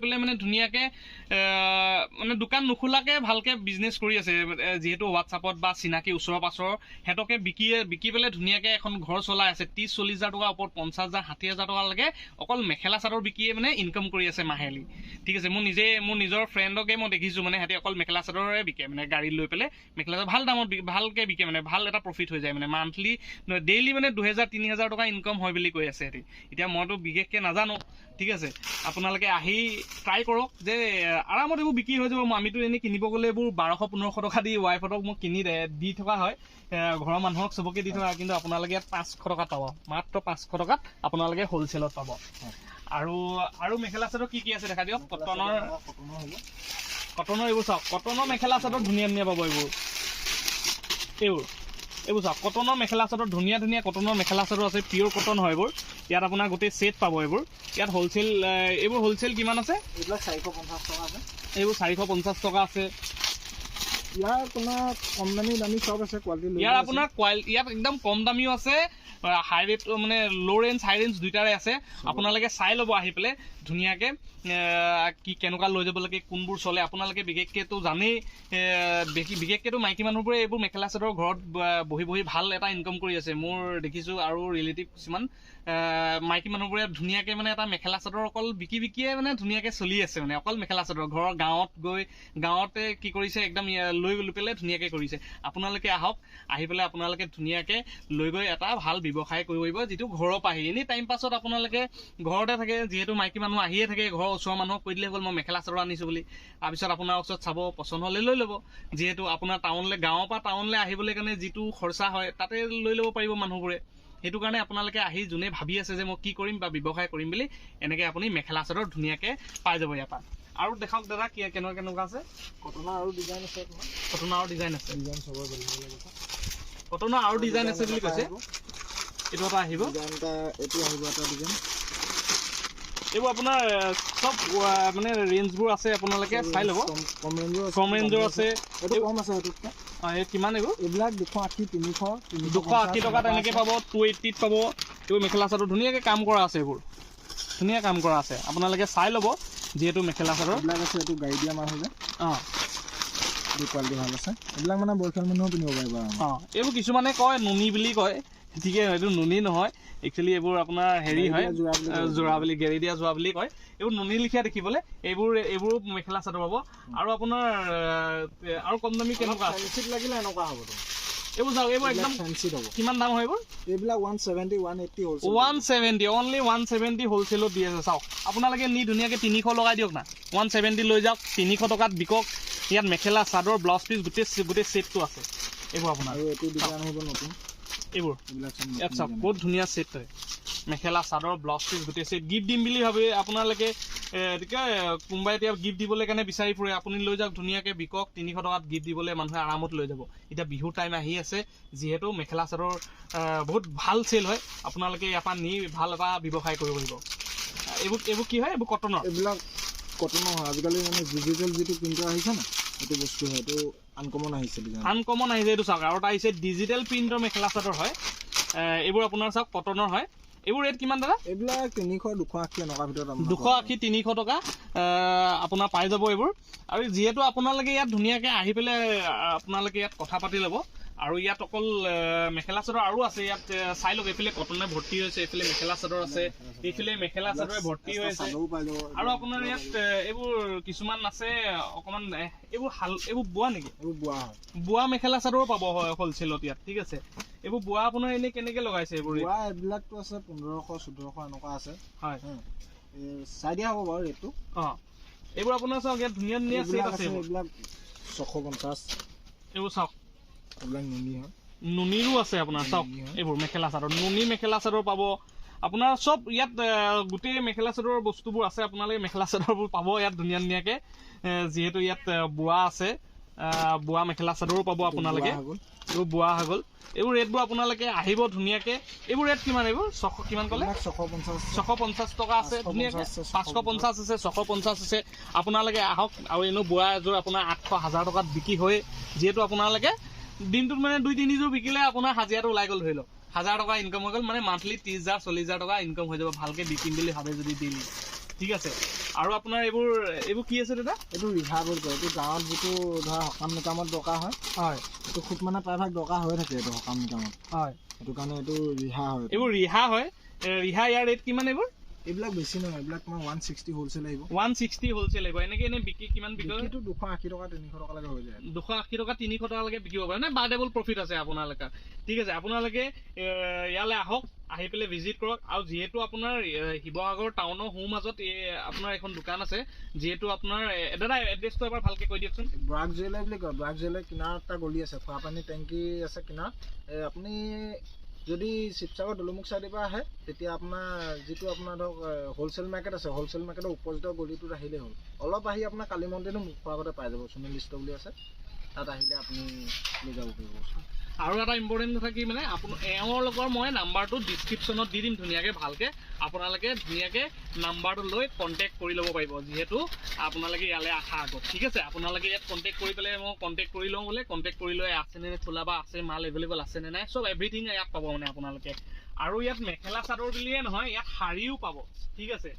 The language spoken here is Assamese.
পেলাই মানে ধুনীয়াকৈ মানে দোকান নোখোলাকৈ ভালকৈ বিজনেছ কৰি আছে। যিহেতু হোৱাটছআপত বা চিনাকি ওচৰৰ পাছৰৰ সিহঁতকে বিকি পেলাই ধুনীয়াকৈ এখন ঘৰ চলাই আছে। 30-40 হাজাৰ টকাৰ ওপৰত, 50 হাজাৰ, 60 হাজাৰ টকালৈকে অকল মেখেলা চাদৰ বিকিয়ে মানে ইনকাম কৰি আছে মাহেলি। ঠিক আছে, মোৰ নিজে মোৰ নিজৰ ফ্ৰেণ্ডকে মই দেখিছোঁ, মানে সিহঁতি অকল মেখেলা চাদৰে বিকে, মানে গাড়ী লৈ পেলাই মেখেলা চাদৰ ভাল দামত ভালকৈ বিকে, মানে ভাল এটা প্ৰফিট হৈ যায়, মানে মান্থলি ডেইলি মানে 2000 3000 টকা ইনকাম হয় বুলি কৈ আছে সিহঁতি। এতিয়া মইতো বিশেষকৈ নাজানো। ঠিক আছে, আপোনালোকে আহি ট্ৰাই কৰক যে আৰামত এইবোৰ বিক্ৰী হৈ যাব। আমিতো এনেই কিনিব গ'লে এইবোৰ 1200-1500 টকা দি ৱাইফহঁতক মোক কিনি দি থকা হয়, ঘৰৰ মানুহক চবকে দি থকা, কিন্তু আপোনালোকে ইয়াত 500 টকাত পাব, মাত্ৰ 500 টকাত আপোনালোকে হ'লচেলত পাব। আৰু আৰু মেখেলা চাদৰ কি কি আছে দেখা দিয়ক। কটনৰ কটনৰ হ'ব। কটনৰ এইবোৰ চাওক, কটনৰ মেখেলা চাদৰ ধুনীয়া ধুনীয়া পাব এইবোৰ। এইবোৰ এইবোৰ চাওক, কটনৰ মেখেলা চাদৰ ধুনীয়া ধুনীয়া কটনৰ মেখেলা চাদৰ আছে, পিয়'ৰ কটন হয় এইবোৰ। ইয়াত আপোনাৰ গোটেই ছেট পাব এইবোৰ। ইয়াত হ'লচেল, এইবোৰ হ'লচেল কিমান আছে? এইবিলাক 450 টকা আছে। এইবোৰ 450 টকা আছে। ইয়াৰ আপোনাৰ কম দামী দামী চব আছে, কোৱালিটি লৈ ইয়াৰ আপোনাৰ কোৱালিটি ইয়াত একদম কম দামীও আছে, হাই ৰেট মানে ল' ৰেঞ্জ হাই ৰেঞ্জ দুইটাৰে আছে। আপোনালোকে চাই ল'ব আহি পেলাই ধুনীয়াকৈ কি কেনেকুৱা লৈ যাব লাগে, কোনবোৰ চলে আপোনালোকে বিশেষকৈতো জানেই। বিশেষকৈতো মাইকী মানুহবোৰে এইবোৰ মেখেলা চাদৰ ঘৰত বহি বহি ভাল এটা ইনকাম কৰি আছে, মোৰ দেখিছোঁ। আৰু ৰিলেটিভ কিছুমান মাইকী মানুহবোৰে ধুনীয়াকৈ মানে এটা মেখেলা চাদৰ অকল বিকি বিকিয়ে মানে ধুনীয়াকৈ চলি আছে, মানে অকল মেখেলা চাদৰ ঘৰৰ গাঁৱত গৈ গাঁৱতে কি কৰিছে একদম লৈ পেলাই ধুনীয়াকৈ কৰিছে। আপোনালোকে আহক, আহি পেলাই আপোনালোকে ধুনীয়াকৈ লৈ গৈ এটা ভাল ব্যৱসায় কৰিব পাৰিব, যিটো ঘৰৰ পৰা আহি এনেই টাইম পাছত আপোনালোকে ঘৰতে থাকে, যিহেতু মাইকী মানুহ আহিয়ে থাকে, ঘৰৰ ওচৰৰ মানুহক কৈ দিলে হ'ল মই মেখেলা চাদৰ আনিছোঁ বুলি। তাৰপিছত আপোনাৰ ওচৰত চাব, পচন্দ হ'লে লৈ ল'ব। যিহেতু আপোনাৰ টাউনলৈ, গাঁৱৰ পৰা টাউনলৈ আহিবলৈ কাৰণে যিটো খৰচা হয় তাতে লৈ ল'ব পাৰিব মানুহবোৰে। সেইটো কাৰণে আপোনালোকে আহি যোনে ভাবি আছে যে মই কি কৰিম বা ব্যৱসায় কৰিম বুলি, এনেকৈ আপুনি মেখেলা চাদৰ ধুনীয়াকৈ পাই যাব ইয়াৰ পৰা। আৰু দেখাওক দাদা, কি কেনেকুৱা কেনেকুৱা আছে। কটনৰ আৰু ডিজাইন আছে আপোনাৰ। কটনৰ আৰু ডিজাইন আছে। ডিজাইন চবৰে বেলেগ বেলেগ আছে। কটনৰ আৰু ডিজাইন আছে বুলি কৈছে। এইটো এটা আহিব ডিজাইন এটা, এইটো আহিব এটা ডিজাইন। এইবোৰ আপোনাৰ চব মানে ৰেঞ্জবোৰ আছে, আপোনালোকে চাই ল'ব। কম ৰেঞ্জৰ আছে। কম ৰেঞ্জৰ আছে। এইটো কম আছে সেইটোতকৈ। অঁ, এই কিমান এইবোৰ? এইবিলাক 280, 300, 280 টকাত এনেকৈ পাব, 280ত পাব। এইবোৰ মেখেলা চাদৰ ধুনীয়াকৈ কাম কৰা আছে, এইবোৰ ধুনীয়া কাম কৰা আছে, আপোনালোকে চাই ল'ব। যিহেতু মেখেলা চাদৰ এইবিলাক আছে, এইটো গাড়ী দিয়া মাল হৈ যায়। অঁ, এইটো কোৱালিটি ভাল আছে, এইবিলাক মানে বয়সীয়াল মানুহো পিন্ধিব পাৰিব। অঁ, এইবোৰ কিছুমানে কয় নুনি বুলি কয়, ঠিকে, এইটো নুনি নহয় একচুৱেলি, এইবোৰ আপোনাৰ হেৰি হয়, যোৰা বুলি, গেৰি দিয়া যোৰা বুলি কয়। এইবোৰ নুনি লিখীয়া দেখিবলৈ। এইবোৰ মেখেলা চাদৰ পাব। আৰু আপোনাৰ আৰু কম দামী কেনেকুৱা আছে লাগিলে এনেকুৱা হ'ব। এইবোৰ চাওক, এইবোৰ একদম হ'ব। কিমান দাম হয় এইবোৰ? এইবিলাক 170, 180 হ'লচেল। 170, অনলি 170 হ'লচেলত দি আছে। চাওক, আপোনালোকে নি ধুনীয়াকৈ 300 লগাই দিয়ক না, 170 লৈ যাওক, 300 টকাত বিকক। ইয়াত মেখেলা চাদৰ ব্লাউজ পিচ গোটেই গোটেই ছেটটো আছে। এইবোৰ আপোনাৰ আৰু এইটো ডিজাইন আহিব নতুন। এইবোৰ ইয়াত চাওক, বহুত ধুনীয়া ছেট হয়, মেখেলা চাদৰ ব্লাউজ পিচ গোটেই ছেট। গিফ্ট দিম বুলি ভাবে আপোনালোকে, কোনোবাই এতিয়া গিফ্ট দিবলৈ কাৰণে বিচাৰি ফুৰে, আপুনি লৈ যাওক ধুনীয়াকৈ বিকক, 300 টকাত গিফ্ট দিবলৈ মানুহে আৰামত লৈ যাব। এতিয়া বিহুৰ টাইম আহি আছে, যিহেতু মেখেলা চাদৰ বহুত ভাল চেল হয়, আপোনালোকে ইয়াৰ পৰা নি ভাল এটা ব্যৱসায় কৰিব পাৰিব। এইবোৰ কি হয়? এইবোৰ কটনৰ। এইবিলাক কটনৰ হয়। আজিকালি মানে ডিজিটেল যিটো প্ৰিণ্টাৰ আহিছে ন, এইটো বস্তু হয়, এইটো আনকমন আহিছে। আনকমন আহিছে, এইটো চাওক। আৰু এটা আহিছে ডিজিটেল প্ৰিণ্টৰ মেখেলা চাদৰ হয়। এইবোৰ আপোনাৰ চাওক কটনৰ হয়। এইবোৰ ৰেট কিমান দাদা? এইবিলাক 300, 280 এনেকুৱা ভিতৰত। 280, 300 টকা আপোনাৰ পাই যাব এইবোৰ। আৰু যিহেতু আপোনালোকে ইয়াত ধুনীয়াকৈ আহি পেলাই আপোনালোকে ইয়াত কথা পাতি ল'ব। আৰু ইয়াত অকল মেখেলা চাদৰ আৰু আছে, ইয়াত চাই লওক। এইফালে কটনে ভৰ্তি হৈছে, এইফালে মেখেলা চাদৰ আছে, এইফালে মেখেলা চাদৰে ভৰ্তি হৈ আছে। আৰু আপোনাৰ ইয়াত এইবোৰ কিছুমান আছে অকণমান, এইবোৰ শাল, এইবোৰ বোৱা নেকি? এইবোৰ বোৱা হয়। বোৱা মেখেলা চাদৰো পাব হয় হ'লচেলত ইয়াত। ঠিক আছে, এইবোৰ বোৱা আপোনাৰ এনেই কেনেকৈ লগাইছে এইবোৰ? বোৱা এইবিলাকতো আছে 1500, 1400 এনেকুৱা আছে। হয়, চাই দিয়া হ'ব বাৰু ৰেটটো। অঁ, এইবোৰ আপোনাৰ চাওক, ইয়াত ধুনীয়া ধুনীয়া ছেট আছে। এইবিলাক 650। এইবোৰ চাওক, এইবিলাক নুনি হয়। নুনিৰো আছে আপোনাৰ চাওক, এইবোৰ মেখেলা চাদৰ, নুনি মেখেলা চাদৰ পাব আপোনাৰ চব ইয়াত। গোটেই মেখেলা চাদৰৰ বস্তুবোৰ আছে, আপোনালোকে মেখেলা চাদৰবোৰ পাব ইয়াত ধুনীয়া ধুনীয়াকৈ। যিহেতু ইয়াত বোৱা আছে, বোৱা মেখেলা চাদৰো পাব আপোনালোকে। এইবোৰ বোৱা হৈ গ'ল। এইবোৰ ৰেটবোৰ আপোনালোকে আহিব ধুনীয়াকৈ। এইবোৰ ৰেট কিমান? এইবোৰ 600 কিমান ক'লে? 650। 650 টকা আছে ধুনীয়াকৈ। 550 আছে, 650 আছে। আপোনালোকে আহক। আৰু এনেও বোৱা এযোৰ আপোনাৰ 800, 1000 টকাত বিক্ৰী হয়। যিহেতু আপোনালোকে দিনটোত মানে 2-3 যোৰ বিকিলে আপোনাৰ হাজিৰাটো ওলাই গ'ল, ধৰি লওক 1000 টকা ইনকাম হৈ গ'ল, মানে মান্থলি 30 হাজাৰ, 40 হাজাৰ টকা ইনকাম হৈ যাব, ভালকৈ বিকিম বুলি ভাবে যদি ডেইলি। ঠিক আছে। আৰু আপোনাৰ এইবোৰ কি আছে দাদা? এইটো ৰিহা বুলি কয়। এইটো গাঁৱত যিটো ধৰা সকাম নিকামত দৰকাৰ হয়। হয়। এইটো খুব মানে প্ৰায়ভাগ দৰকাৰ হৈ থাকে এইটো সকাম নিকামত। হয়। সেইটো কাৰণে এইটো ৰিহা হয়। এইবোৰ ৰিহা হয়। ৰিহা ইয়াৰ ৰেট কিমান এইবোৰ? এইবিলাক বেছি নহয়, এইবিলাক তোমাৰ 160 হ'লচেল আহিব। 160 হ'লচেল আহিব। এনেকে এনে বিক্ৰী কিমান বিকে? বিক্ৰীটো 280 টকা 300 টকালৈকে হৈ যায়। 280 টকা 300 টকালৈকে বিকিব পাৰে, মানে বা ডাবল প্ৰফিট আছে আপোনালোকে। ঠিক আছে, আপোনালোকে ইয়ালৈ আহক, আহি পেলাই ভিজিট কৰক। আৰু যিহেতু আপোনাৰ শিৱসাগৰ টাউনৰ সোঁ মাজত এই আপোনাৰ এখন দোকান আছে, যিহেতু আপোনাৰ দাদা এড্ৰেছটো এবাৰ ভালকে কৈ দিয়কচোন। বৰাক জুৱেলাৰী বুলি কয়। বৰাক জুৱেলাৰী কিনাৰত এটা গলি আছে, খোৱাপানী টেংকি আছে কিনাৰত। আপুনি যদি শিৱসাগৰ দলুমুখ চাইডৰ পৰা আহে, তেতিয়া আপোনাৰ যিটো আপোনাৰ ধৰক হ'লচেল মাৰ্কেট আছে, হ'লচেল মাৰ্কেটৰ অপজিটৰ গলিটোত আহিলেই হ'ল। অলপ আহি আপোনাৰ কালী মন্দিৰটো মুখৰ আগতে পাই যাব, সুনীল ষ্ট'ৰ বুলি আছে, তাত আহিলে আপুনি লৈ যাব পাৰিব। আৰু এটা ইম্পৰ্টেণ্ট কথা কি মানে এওঁলোকৰ মই নাম্বাৰটো ডিছক্ৰিপশ্যনত দি দিম ধুনীয়াকৈ ভালকৈ, আপোনালোকে ধুনীয়াকৈ নাম্বাৰটো লৈ কণ্টেক্ট কৰি ল'ব পাৰিব, যিহেতু আপোনালোকে ইয়ালৈ অহা আগত। ঠিক আছে, আপোনালোকে ইয়াত কণ্টেক্ট কৰি পেলাই মই কণ্টেক্ট কৰি লওঁ বোলে, কণ্টেক্ট কৰি লৈ আছেনে নে খোলা বা আছে মাল এভেইলেবল আছেনে নাই, চব এভৰিথিং ইয়াত পাব মানে আপোনালোকে। আৰু ইয়াত মেখেলা চাদৰ বুলিয়ে নহয়, ইয়াত শাৰীও পাব। ঠিক আছে।